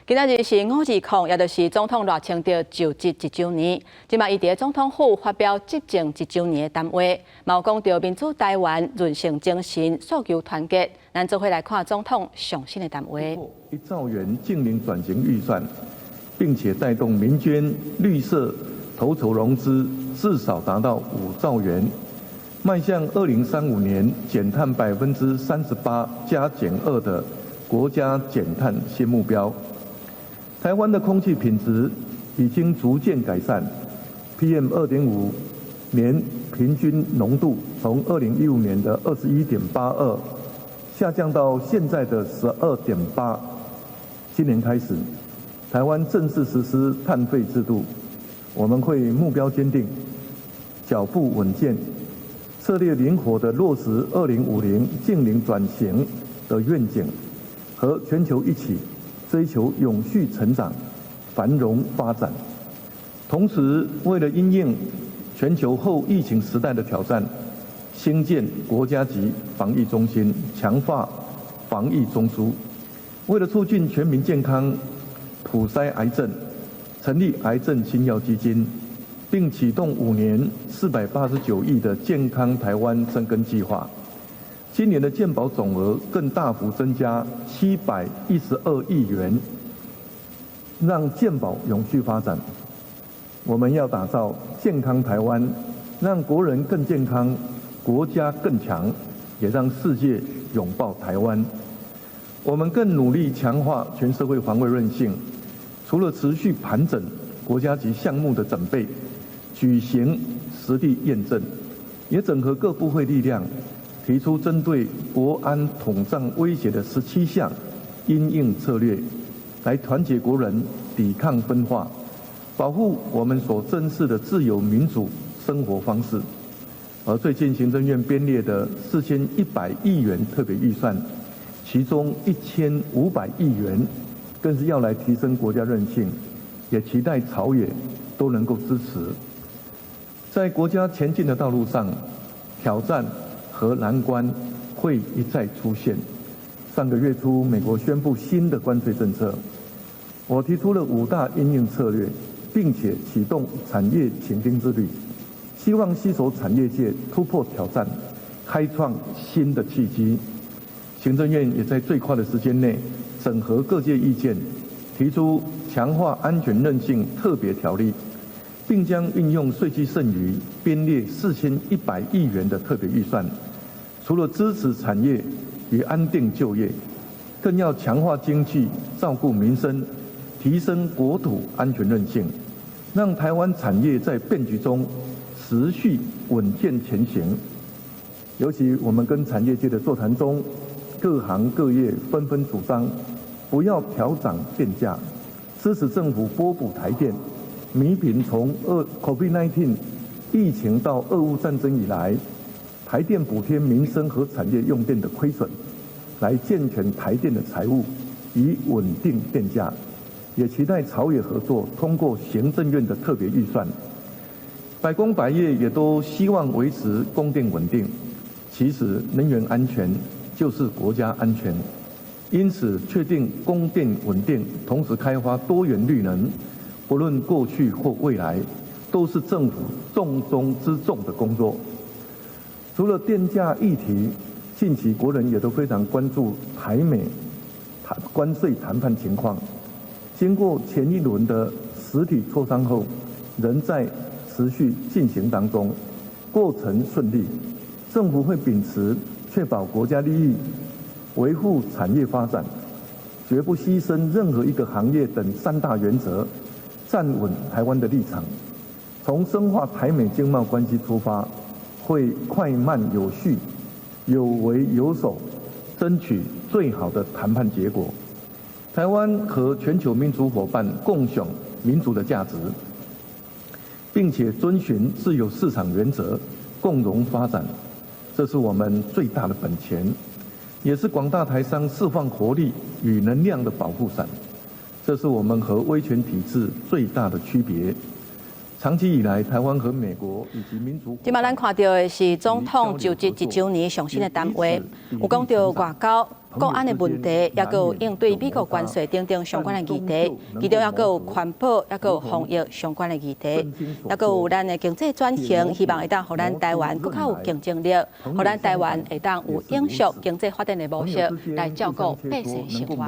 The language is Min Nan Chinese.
今仔日是520，也就是總統賴清德就職一週年。這馬伊佇總統府發表執政一週年的談話，嘛有講著民主台灣韌性精神，訴求團結。咱做伙來看總統上新的談話。 1兆元淨零轉型預算，並且帶動民間綠色投籌融資至少達到5兆元，邁向2035年減碳38%加減2的國家減碳新目標。台灣的空氣品質已經逐漸改善，PM 2.5年平均濃度從2015年的21.82下降到現在的12.8。今年開始，台灣正式實施碳費制度，我們會目標堅定、腳步穩健、策略靈活地落實2050淨零轉型的願景，和全球一起追求永續成長、繁榮發展。同時，為了因應全球後疫情時代的挑戰，興建國家級防疫中心，強化防疫中樞。為了促進全民健康、普篩癌症，成立癌症新藥基金，並啟動5年489億的健康台灣深耕計劃。今年的健保總額更大幅增加712億元，讓健保永續發展。我們要打造健康台灣，讓國人更健康，國家更強，也讓世界擁抱台灣。我們更努力強化全社會防衛韌性，除了持續盤整國家級項目的準備，舉行實地驗證，也整合各部會力量，提出針對國安統戰威脅的17項因應策略，來團結國人，抵抗分化，保護我們所珍視的自由民主生活方式。而最近行政院編列的4100億元特別預算，其中1500億元更是要來提升國家韌性，也期待朝野都能夠支持。在國家前進的道路上，挑戰和難關會一再出現。上個月初，美國宣布新的關稅政策，我提出了五大因應策略，並且啟動產業傾聽之旅，希望攜手產業界突破挑戰，開創新的契機。行政院也在最快的時間內整合各界意見，提出強化安全韌性特別條例，並將運用稅基剩餘編列4100億元的特別預算。除了支持產業與安定就業，更要強化經濟，照顧民生，提升國土安全韌性，讓台灣產業在變局中持續穩健前行。尤其我們跟產業界的座談中，各行各業紛紛主張不要調漲電價，支持政府撥補台電，彌平從COVID-19 疫情到俄烏戰爭以來，台電補貼民生和產業用電的虧損，來健全台電的財務，以穩定電價。也期待朝野合作通過行政院的特別預算。百工百業也都希望維持供電穩定。其實能源安全就是國家安全，因此確定供電穩定，同時開發多元綠能，不論過去或未來，都是政府重中之重的工作。除了電價議題，近期國人也都非常關注台美談關稅談判情況。經過前一輪的實體磋商後，仍在持續進行當中，過程順利。政府會秉持確保國家利益、維護產業發展、絕不犧牲任何一個行業等三大原則，站穩台灣的立場。從深化台美經貿關係出發，會快慢有序、有為有守，爭取最好的談判結果。台灣和全球民主夥伴共享民主的價值，並且遵循自由市場原則，共榮發展，這是我們最大的本錢，也是廣大台商釋放活力與能量的保護傘。這是我們和威權體制最大的區別。長期以來，台灣和美國以及民主。這擺咱看著的是總統就職一週年上新的談話，有講著外交、國安的問題，抑閣有應對美國關稅等等相關的議題，其中抑閣有環保，抑閣有防疫相關的議題，抑閣有咱的經濟轉型，希望會當予咱台灣閣較有競爭力，予咱台灣會當有永續經濟發展的模式來照顧百姓生活。